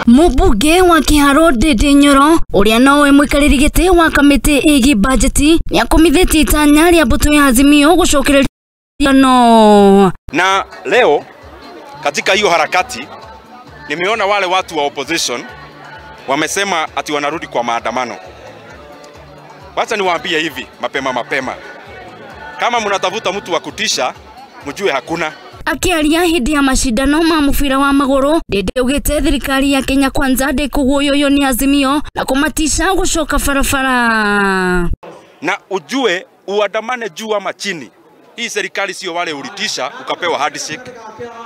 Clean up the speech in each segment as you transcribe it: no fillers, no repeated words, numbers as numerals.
Mũmbunge wa Kĩharũ Ndindi Nyoro ũrĩa nowe mũikarĩri gĩtĩ wa kamĩtĩ ĩgiĩ bajeti nĩakomithĩtie itanya rĩa mbũtũ ya Azimio gũcokereria no. Na leo katika hiyo harakati nimeona wale watu wa opposition wamesema ati wanarudi kwa maandamano. Wacha niwaambie hivi mapema mapema, kama mnatafuta mtu wa kutisha mjue hakuna. Akiaria hindi ya mashindano ma mubira wa maguru, Ndindi augite thirikari ya Kenya Kwanza ndikuguoyoyo ni Azimio na kumatisha gucoka barabara. Na ujue uandamane juu ama chini, hii serikali sio wale ulitisha ukapewa handshake,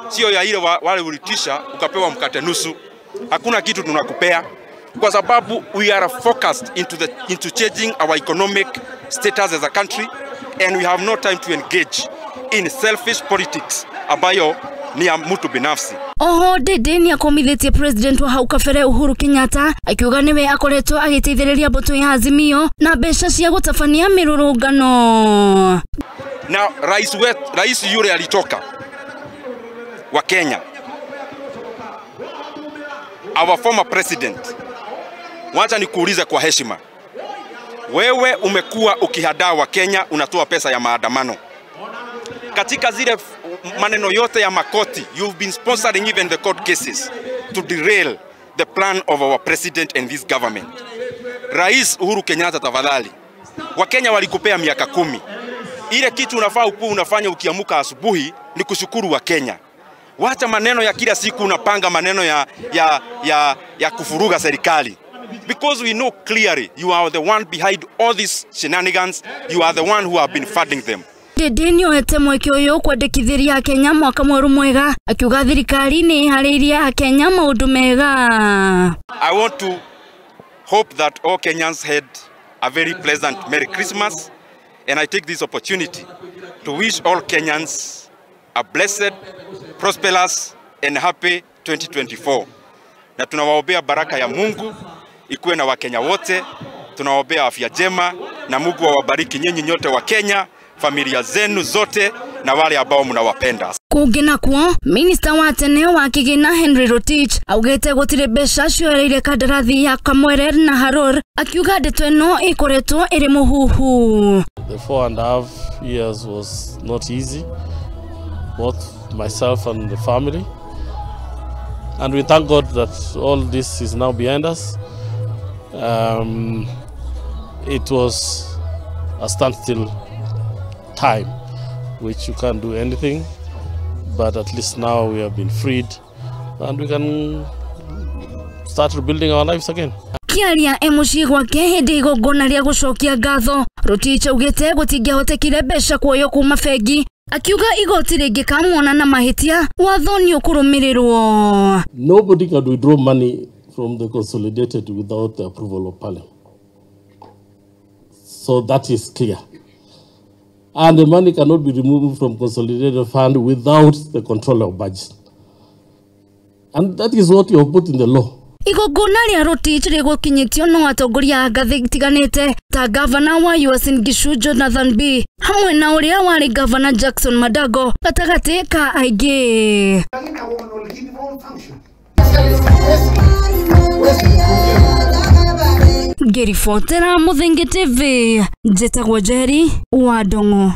sio ya ile wale ulitisha ukapewa mkate nusu. Hakuna kitu tunakupea kwa sababu we are focused into changing our economic status as a country, and we have no time to engage in selfish politics ambayo ni ya mtu binafsi. Oho Ndindi nĩakomithĩtie president wa hau kabere Uhuru Kenyatta akiuga niwe akoretwo agĩteithĩrĩria mbũtũ ya Azimio na mbeca cia gũtabania mĩrũrũngano. Na rais yule alitoka wa Kenya, our former president, wacha nikuulize kwa heshima, wewe umekuwa ukihadaa wa Kenya, unatoa pesa ya maandamano katika zile maneno yote ya makoti. You've been sponsoring even the court cases to derail the plan of our president and this government. Rais Uhuru Kenyatta, tafadhali, Wakenya walikupea miaka 10. Ile kitu unafaa ukuwe unafanya ukiamuka asubuhi ni kushukuru wa Kenya. Wacha maneno ya kila siku unapanga maneno ya kufuruga serikali. Because we know clearly you are the one behind all these shenanigans. You are the one who have been funding them. Ndindi nĩoete mweke ũyũ kwandĩkithĩria Akenya mwaka mwerũ mwega akiuga thirikari nĩ ĩharĩirie Akenya maũndũ mega. I want to hope that all Kenyans had a very pleasant Merry Christmas, and I take this opportunity to wish all Kenyans a blessed, prosperous and happy 2024. Na tunawaombea baraka ya Mungu ikuwe na Wakenya wote, tunawaombea afya njema na Mungu awabariki nyinyi nyote wa Kenya, familia zenu zote na wale ambao mnawapenda. Kũngĩ nakuo, minista wa tene wa kĩgĩna Henry Rotich augĩte gũtirĩ mbeca cioereire kandarathi ya Kamwerer na Haror, akiuga ndeto ĩno ĩkoretwo ĩrĩ mũhuhu. The 4.5 years was not easy, both myself and the family, and we thank God that all this is now behind us. It was a standstill time, which you can't do anything, but at least now we have been freed and we can start rebuilding our lives again. Akiaria e mũciĩ gwake hĩndĩ igongona rĩa gũcokia ngatho, Rotich augĩte gũtingĩahotekire mbeca kuoywo kuma bengi, akiuga igoti rĩngĩkamuona na mahĩtia watho nĩ ũkũrũmĩrĩrwo. Nobody can withdraw money from the consolidated without the approval of Parliament. So that is clear. And the money cannot be removed from consolidated fund without the control of budget. And that is what you have put in the law. Igongona rĩa Rotich rĩgũkinyĩtio no atongoria a ngathĩ itiganĩte ta gavana wa Uasin Gishu Jonathan B hamwe na ũrĩa warĩ gavana Jackson Madago gatagatĩ ka aingĩ. Ngĩribotera Mũthingi TV, njĩtagwo Njeri wa Ndong'o.